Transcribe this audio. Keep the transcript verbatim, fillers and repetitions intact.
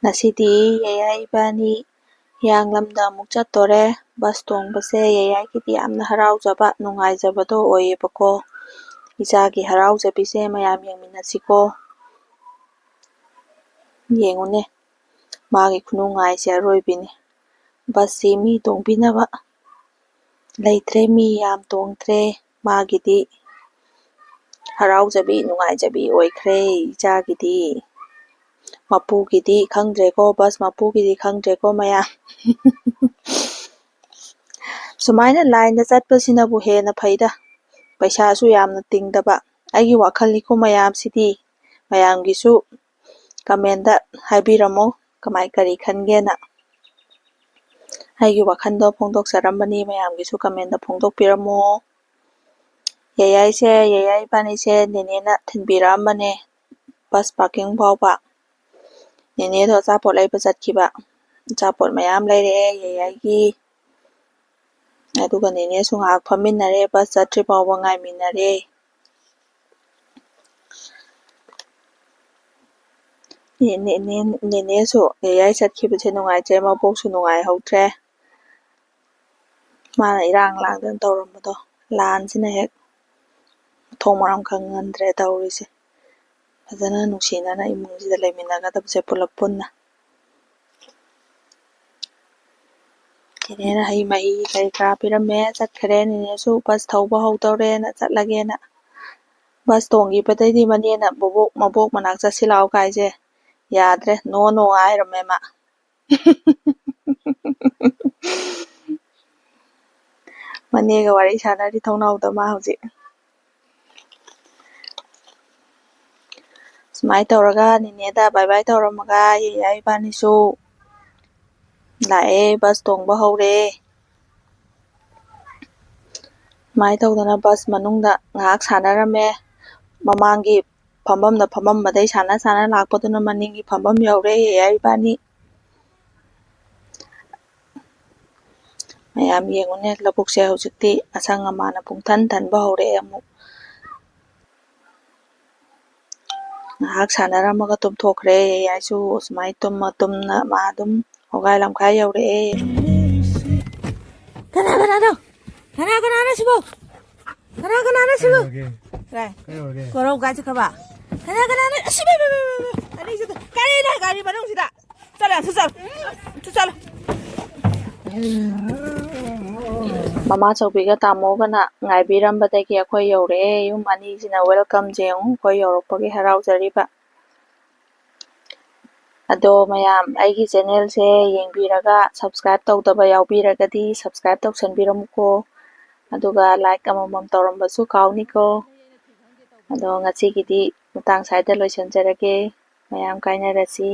ꯉꯁꯤꯗꯤ ꯌꯥꯏꯌꯥꯏ ꯏꯕꯥꯅꯤ ꯍꯤꯌꯥꯡꯂꯝꯗ ꯑꯃꯨꯛ ꯆꯠꯇꯣꯔꯦ꯫ ꯕꯁ ꯇꯣꯡꯕꯁꯦ ꯌꯥꯏꯌꯥꯏꯒꯤꯗꯤ ꯌꯥꯝꯅ ꯍꯔꯥꯎꯖꯕ, ꯅꯨꯡꯉꯥꯏꯖꯕꯗꯣ ꯑꯣꯏꯌꯦꯕꯀꯣ꯫ ꯏꯆꯥꯒꯤ ꯍꯔꯥꯎꯖꯕꯤꯁꯦ ꯃꯌꯥꯝ ꯌꯦꯡꯃꯤꯟꯅꯁꯤꯀꯣ꯫ ꯌꯦꯡꯉꯨꯅꯦ, ꯃꯥꯒꯤ ꯈꯨꯅꯨꯡꯉꯥꯏꯁꯦ ꯑꯔꯣꯏꯕꯤꯅꯤ꯫ ꯕꯁꯁꯤ ꯃꯤ ꯇꯣꯡꯕꯤꯅꯕ ꯂꯩꯇ꯭ꯔꯦ, ꯃꯤ ꯌꯥꯝ ꯇꯣꯡꯗ꯭ꯔꯦ꯫ ꯃꯥꯒꯤꯗꯤ ꯍꯔꯥꯎꯖꯕꯤ, ꯅꯨꯡꯉꯥꯏꯖꯕꯤ ꯑꯣꯏꯈ꯭ꯔꯦ ꯏꯆꯥꯒꯤꯗꯤ꯫ ꯃꯄꯨꯒꯤꯗꯤ ꯈꯪꯗ꯭ꯔꯦꯀꯣ, ꯕꯁ ꯃꯄꯨꯒꯤꯗꯤ ꯈꯪꯗ꯭ꯔꯦꯀꯣ ꯃꯌꯥꯝ꯫ ꯁꯨꯃꯥꯏꯅ ꯂꯥꯏꯟꯗ ꯆꯠꯄꯁꯤꯅꯕꯨ ꯍꯦꯟꯅ ꯐꯩꯗ, ꯄꯩꯁꯥꯁꯨ ꯌꯥꯝꯅ ꯇꯤꯡꯗꯕ꯫ ꯑꯩꯒꯤ ꯋꯥꯈꯜꯅꯤꯀꯣ ꯃꯌꯥꯝꯁꯤꯗꯤ꯫ ꯃꯌꯥꯝꯒꯤꯁꯨ ꯀꯃꯦꯟꯗ ꯍꯥꯏꯕꯤꯔꯝꯃꯣ, ꯀꯃꯥꯏ, ꯀꯔꯤ ꯈꯟꯒꯦꯅ꯫ ꯑꯩꯒꯤ ꯋꯥꯈꯜꯗꯣ ꯐꯣꯡꯗꯣꯛꯆꯔꯝꯕꯅꯤ, ꯃꯌꯥꯝꯒꯤꯁꯨ ꯀꯃꯦꯟꯗ ꯐꯣꯡꯗꯣꯛꯄꯤꯔꯝꯃꯣ꯫ ꯌꯥꯏꯌꯥꯏꯁꯦ, ꯌꯥꯏꯌꯥꯏ ꯏꯕꯥꯅꯤꯁꯦ ꯅꯦꯅꯦꯅ ꯊꯤꯟꯕꯤꯔꯛꯑꯝꯕꯅꯦ ꯕꯁ ꯄꯥꯔꯀꯤꯡ ꯐꯥꯎꯕ꯫ ꯅꯦꯅꯦꯗꯣ ꯑꯆꯥꯄꯣꯠ ꯂꯩꯕ ꯆꯠꯈꯤꯕ꯫ ꯑꯆꯥꯄꯣꯠ ꯃꯌꯥꯝ ꯂꯩꯔꯛꯑꯦ ꯌꯥꯏꯌꯥꯏꯒꯤ꯫ ꯑꯗꯨꯒ ꯅꯦꯅꯦꯁꯨ ꯉꯥꯏꯍꯥꯛ ꯐꯝꯃꯤꯟꯅꯔꯦ, ꯕꯁ ꯆꯠꯇ꯭ꯔꯤ ꯐꯥꯎꯕ ꯉꯥꯏꯃꯤꯟꯅꯔꯦ꯫ ꯅꯦ-, ꯅꯦ-, ꯅꯦ-, ꯅꯦꯅꯦꯁꯨ ꯌꯥꯏꯌꯥꯏ ꯆꯠꯈꯤꯕꯁꯦ ꯅꯨꯡꯉꯥꯏꯇ꯭ꯔꯦ, ꯃꯕꯣꯛꯁꯨ ꯅꯨꯡꯉꯥꯏꯍꯧꯗ꯭ꯔꯦ꯫ ꯃꯥꯅ ꯏꯔꯥꯡ ꯂꯥꯡꯗꯅ ꯇꯧꯔꯝꯕꯗꯣ, ꯂꯥꯟꯁꯤꯅ ꯍꯦꯛ ꯃꯊꯣꯡ ꯃꯔꯝ ꯈꯪꯍꯟꯗ꯭ꯔꯦ ꯇꯧꯔꯤꯁꯦ꯫ ꯐꯖꯅ ꯅꯨꯡꯁꯤꯅꯅ ꯏꯃꯨꯡꯁꯤꯗ ꯂꯩꯃꯤꯟꯅꯒꯗꯕꯁꯦ ꯄꯨꯂꯞ ꯄꯨꯟꯅ꯫ ꯅꯦꯅꯦꯅ ꯍꯩ ꯃꯍꯤ ꯀꯔꯤ ꯀꯔꯥ ꯄꯤꯔꯝꯃꯦ, ꯆꯠꯈ꯭ꯔꯦ꯫ ꯅꯦꯅꯦꯁꯨ ꯕꯁ ꯊꯧꯕ ꯍꯧꯗꯧꯔꯦꯅ, ꯆꯠꯂꯒꯦꯅ꯫ ꯕꯁ ꯇꯣꯡꯈꯤꯕꯗꯩꯗꯤ ꯃꯅꯦꯅ ꯕꯣꯕꯣꯛ, ꯃꯕꯣꯛ ꯃꯅꯥꯛ ꯆꯠꯁꯤ ꯂꯥꯛꯑꯣ ꯀꯥꯏꯁꯦ ꯌꯥꯗ꯭ꯔꯦ, ꯅꯣ ꯅꯣ ꯍꯥꯏꯔꯝꯃꯦ ꯃꯥ꯫ ꯃꯅꯦꯒ ꯋꯥꯔꯤ ꯁꯥꯟꯅꯔꯤ ꯊꯣꯡꯅꯥꯎꯗ ꯃꯥ ꯍꯧꯖꯤꯛ꯫ ꯁꯨꯃꯥꯏꯅ ꯇꯧꯔꯒ ꯅꯦꯅꯦꯗ bye bye ꯇꯧꯔꯝꯃꯒ ꯌꯥꯏꯌꯥ ꯏꯕꯥꯅꯤꯁꯨ ꯂꯥꯛꯑꯦ, ꯕꯁ ꯇꯣꯡꯕ ꯍꯧꯔꯦ꯫ ꯁꯨꯃꯥꯏꯅ ꯇꯧꯗꯅ ꯕꯁ ꯃꯅꯨꯡꯗ ꯉꯥꯏꯍꯥꯛ ꯁꯥꯟꯅꯔꯝꯃꯦ꯫ ꯃꯃꯥꯡꯒꯤ ꯐꯝꯐꯝꯗ ꯐꯝꯃꯝꯕꯗꯩ ꯁꯥꯟꯅ ꯁꯥꯟꯅ ꯂꯥꯛꯄꯗꯨꯅ ꯃꯅꯤꯡꯒꯤ ꯐꯝꯐꯝ ꯌꯧꯔꯦ ꯌꯥꯏꯌꯥ ꯏꯕꯥꯅꯤ꯫ ꯃꯌꯥꯝ ꯌꯦꯡꯉꯨꯅꯦ, ꯂꯧꯕꯨꯛꯁꯦ ꯍꯧꯖꯤꯛꯇꯤ ꯑꯁꯪ ꯑꯃꯥꯟꯅ ꯄꯨꯡꯊꯟ ꯊꯟꯕ ꯍꯧꯔꯛꯑꯦ ꯑꯃꯨꯛ꯫ ꯉꯥꯏꯍꯥꯛ ꯁꯥꯟꯅꯔꯝꯃꯒ ꯇꯨꯝꯊꯣꯛꯈ꯭ꯔꯦ꯫ ꯑꯩꯁꯨ ꯁꯨꯃꯥꯏꯅ ꯇꯨꯝꯃ ꯇꯨꯝꯅ ꯃꯥ ꯑꯗꯨꯝ ꯍꯣꯒꯥꯏ ꯂꯝꯈꯥꯏ ꯌꯧꯔꯛꯑꯦ꯫ ꯀꯅꯥ ꯀꯅꯥꯅꯣ? ꯀꯅꯥ ꯀꯅꯥꯅꯣ ꯁꯤꯕꯣ? ꯀꯅꯥ ꯀꯅꯥꯅꯣ ꯁꯤꯕꯣ? ꯀꯩꯗꯧꯔꯒꯦ? ꯀꯥꯏ? ꯀꯩꯗꯧꯔꯒꯦ? ꯀꯣꯔꯧ ꯀꯥꯏ ꯆꯠꯈ꯭ꯔꯕ? ꯀꯅꯥ ꯀꯅꯥꯅꯣ? ꯑꯁꯤ, Bay, Bay, Bay, Bay, Bay. ꯑꯅꯤꯁꯤꯗ ꯀꯔꯤꯅꯣ ꯒꯥꯔꯤ ꯃꯅꯨꯡꯁꯤꯗ? ꯆꯠꯂꯣ, ꯑꯝꯇ ꯆꯠꯂꯣ꯫ ꯑꯝꯇ ꯆꯠꯂꯣ꯫ ꯃꯃꯥ ꯆꯧꯕꯤꯒ ꯇꯥꯃꯣꯒꯅ ꯉꯥꯏꯕꯤꯔꯝꯕꯗꯒꯤ ꯑꯩꯈꯣꯏ ꯌꯧꯔꯛꯑꯦ꯫ ꯌꯨꯝ ꯑꯅꯤꯁꯤꯅ welcome ꯁꯦ ꯌꯦꯡꯉꯨ, ꯑꯩꯈꯣꯏ ꯌꯧꯔꯛꯄꯒꯤ ꯍꯔꯥꯎꯖꯔꯤꯕ꯫ ꯑꯗꯣ ꯃꯌꯥꯝ ꯑꯩꯒꯤ channel ꯁꯦ ꯌꯦꯡꯕꯤꯔꯒ subscribe ꯇꯧꯗꯕ ꯌꯥꯎꯕꯤꯔꯒꯗꯤ subscribe ꯇꯧꯁꯟꯕꯤꯔꯝꯃꯨꯀꯣ꯫ ꯑꯗꯨꯒ like ꯑꯃꯃꯝ ꯇꯧꯔꯝꯕꯁꯨ ꯀꯥꯎꯅꯤꯀꯣ꯫ ꯑꯗꯣ ꯉꯁꯤꯒꯤꯗꯤ ꯃꯇꯥꯡ ꯁ꯭ꯋꯥꯏꯗ ꯂꯣꯏꯁꯤꯟꯖꯔꯒꯦ꯫ ꯃꯌꯥꯝ ꯀꯥꯏꯅꯔꯁꯤ꯫